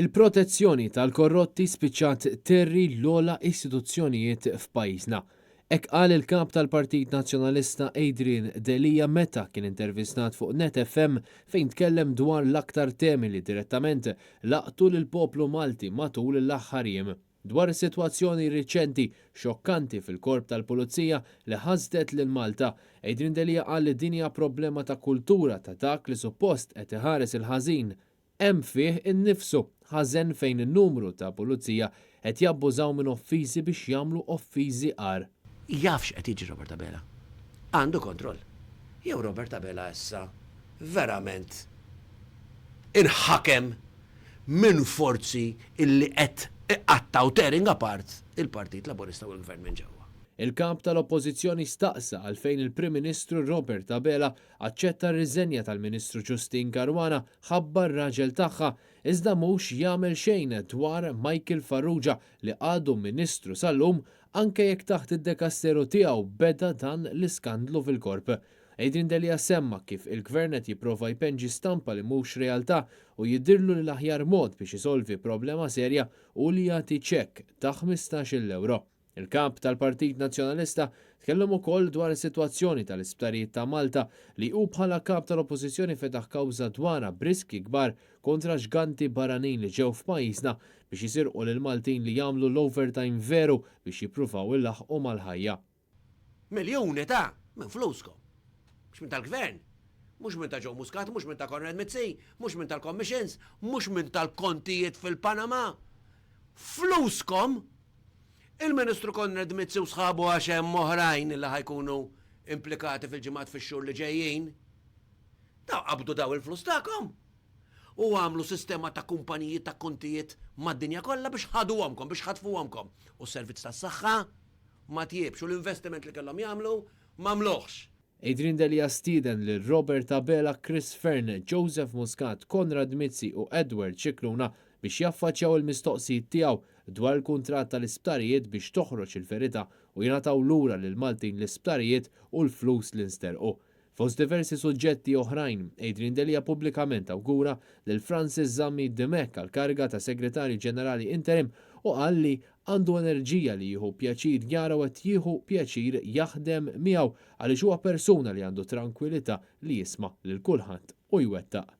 Il-protezzjoni tal-korrotti spiċċat tgħerri l-ogħla istituzzjonijiet f'pajjiżna. Hekk qal il-Kap tal-Partit Nazzjonalista Adrian Delia meta kien intervistat fuq Net FM fejn tkellem dwar l-aktar temi li direttament laqtu lill-poplu Malti matul l-aħħar jiem. Dwar is-sitwazzjoni riċenti xokkanti fil-Korp tal-Pulizija li ħasdet lil Malta, Adrian Delia qal li din hija problema ta' kultura ta' dak li suppost qed iħares il-ħażin Hemm fih innifsu ħażen fejn numru ta' pulizija qed jabbużaw minn offiżi biex jagħmlu offiżi agħar. Jaf x'qed jiġri Robert Abela. Għandu kontroll. Jew Robert Abela issa verament inħakem minn forzi illi qed iqattgħu tearing apart il-Partit Laburista u l-Gvern minn ġewwa. Il-Kap tal-Oppożizzjoni staqsa għalfejn il-Prim Ministru Robert Abela aċċetta r-riżenja tal-Ministru Justyne Caruana ħabba r-raġel tagħha, iżda mhux jagħmel xejn dwar Michael Farrugia li għadu Ministru sal-lum anke jekk taħt id-dekasteru tiegħu beda dan l-iskandlu fil-Korp. Adrian Delia semma kif il-Gvern qed jipprova jpenġi stampa li mhux realtà u jidhirlu li l-aħjar mod biex isolvi problema serja hu li jagħti ċekk ta' 15-il ewro. Il-Kap tal-Partit Nazzjonalista tkellem ukoll dwar is-sitwazzjoni tal-isptarijiet ta' Malta li hu bħala Kap tal-Oppożizzjoni fetaħ kawża dwarha b'riskji kbar kontra ġganti barranin li ġew f'pajjiżna biex jisirqu lill-Maltin li jagħmlu l-overtime veru biex jippruvaw ilaħħqu mal-ħajja. Miljuni ta' minn fluskom. Mhux minn tal-Gvern, mhux minn ta' Joe Muscat, mhux minn ta' Konrad Mizzi, mhux minn tal-commissions, mhux minn tal-kontijiet fil-Panama. Fluskom! Il-Ministru Konrad Mizzi u sħabu għax hemm oħrajn li ħa jkunu implikati fil-ġimgħat fix-xhur li ġejjin. Daw qabdu daw il-flus tagħkom u għamlu sistema ta' kumpaniji ta' kontijiet mad-dinja kollha biex ħaduhomkom, biex ħatfuhomkom. U s-servizz tas-saħħa ma tjiebx u l-investiment li kellhom jagħmlu m'għamluhx. Adrian Delia stieden lil Robert Abela, Chris Fearne, Joseph Muscat, Konrad Mizzi u Edward Scicluna biex jaffaċċjaw il-mistoqsijiet tiegħu dwar il-kuntratt tal-isptarijiet biex toħroġ il-verità u jingħataw lura lill-Maltin l-isptarijiet u l-flus li nsterqu. Fost diversi suġġetti oħrajn, Adrian Delia pubblikament awgura lil Francis Zammit Dimech għall-kariga ta' Segretarju Ġenerali Interim u qal li għandu enerġija li jieħu pjaċir jara u qed jieħu pjaċir jaħdem miegħu għaliex huwa persuna li għandu trankwilità li jisma' lil kulħadd u jwettaq.